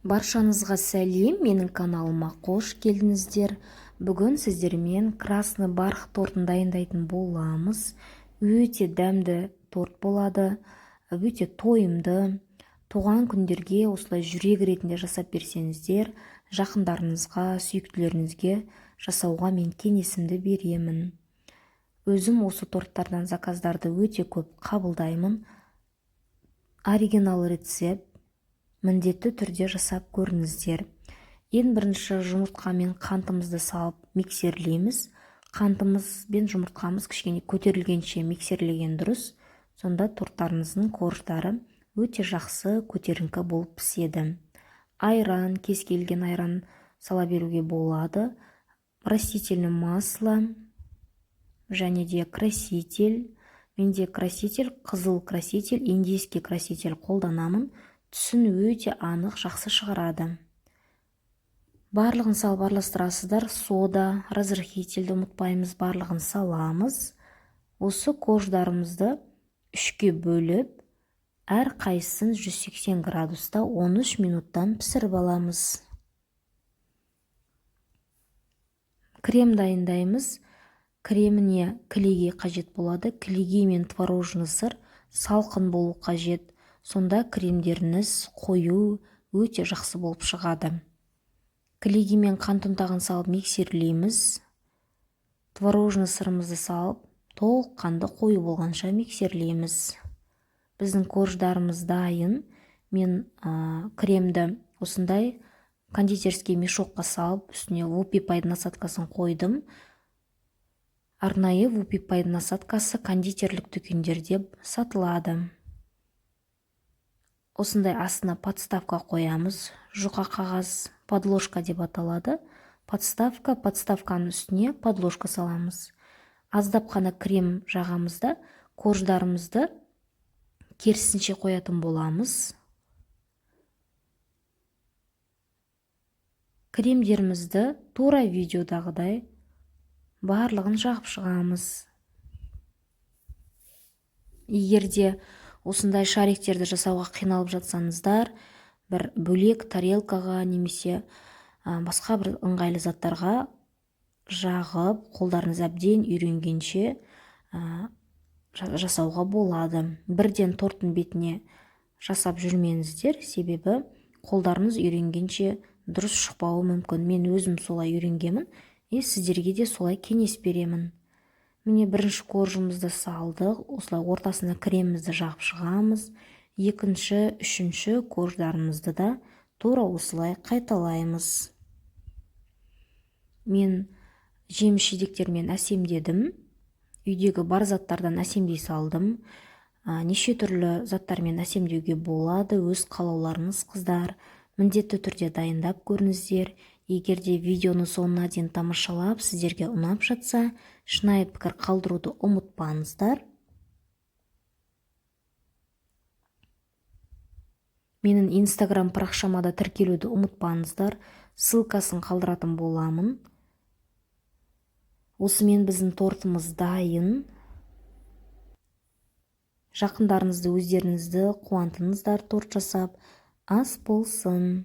Баршаңызға сәлем, менің каналыма қош келдіңіздер. Бүгін сіздермен красный бархат тортын дайындайтын боламыз. Өте дәмді торт болады, өте тойымды. Туған күндерге осылай жүрек ретінде жасап берсеңіздер, жақындарыңызға, сүйіктілеріңізге жасауға мен кеңесімді беремін. Өзім осы торттардан заказдарды өте көп қабылдаймын. Оригинал рецепт, міндетті түрде жасап көріңіздер. Ең бірінші жұмыртқа мен қантымызды салып миксерлейміз. Қантымыз бен жұмыртқамыз кішкене көтерілгенше миксерлеген дұрыс. Сонда торттарыңыздың корждары өте жақсы көтеріңкі болып піседі. Айран, кез келген айран сала беруге болады. Растительное масло және де краситель. Менде краситель, қызыл краситель, индийский краситель қолданамын. Түсін өте анық жақсы шығарады. Барлығын салып араластырасыздар. Сода, разрыхительді ұмытпаймыз, барлығын саламыз. Осы корждарымызды үшке бөліп, әр қайсысын 180 градуста 13 минуттан пісіріп аламыз. Крем дайындаймыз. Креміне кілегей қажет болады. Кілегей мен творожный сыр салқын болу қажет. Сонда кремдеріңіз қою өте жақсы болып шығады. Кілегей мен қант ұнтағын салып миксерлейміз. Творожный сырымызды салып, толыққанды қою болғанша миксерлейміз. Біздің корждарымыз дайын. Мен кремді осындай кондитерский мешокқа салып, үстіне вупи пайдың насадкасын қойдым. Арнайы вупи пайдың насадкасы кондитерлік дүкендерде сатылады. Осындай астына подставка қоямыз, жұқа қағаз, подложка деп аталады. Подставка, подставканың үстіне подложка саламыз. Аздап қана крем жағамыз да, корждарымызды керісінше қоятын боламыз. Кремдерімізді тура видеодағыдай барлығын жағып шығамыз. Егер де осындай шариктерді жасауға қиналып жатсаңыздар, бір бөлек тарелкаға немесе басқа бір ыңғайлы заттарға жағып, қолдарыңыз әбден үйренгенше жасауға болады. Бірден торттың бетіне жасап жүрмеңіздер, себебі қолдарыңыз үйренгенше дұрыс шықпауы мүмкін. Мен өзім солай үйренгенмін, и сіздерге де солай кеңес беремін. Міне, бірінші коржымызды салдық, осылай ортасына кремімізді жағып шығамыз. Екінші, үшінші корждарымызды да тура осылай қайталаймыз. Мен жеміс жидектермен әсемдедім. Үйдегі бар заттардан әсемдей салдым. Неше түрлі заттармен әсемдеуге болады, өз қалауларыңыз, қыздар. Міндетті түрде дайындап көріңіздер. Егер де видеоны соңына дейін тамашалап, сіздерге ұнап жатса, шынайы пікір қалдыруды ұмытпаңыздар. Менің Инстаграм парақшама да тіркелуді ұмытпаңыздар. Ссылкасын қалдыратын боламын. Осымен біздің тортымыз дайын. Жақындарыңызды, өздеріңізді қуантыңыздар торт жасап. Ас болсын.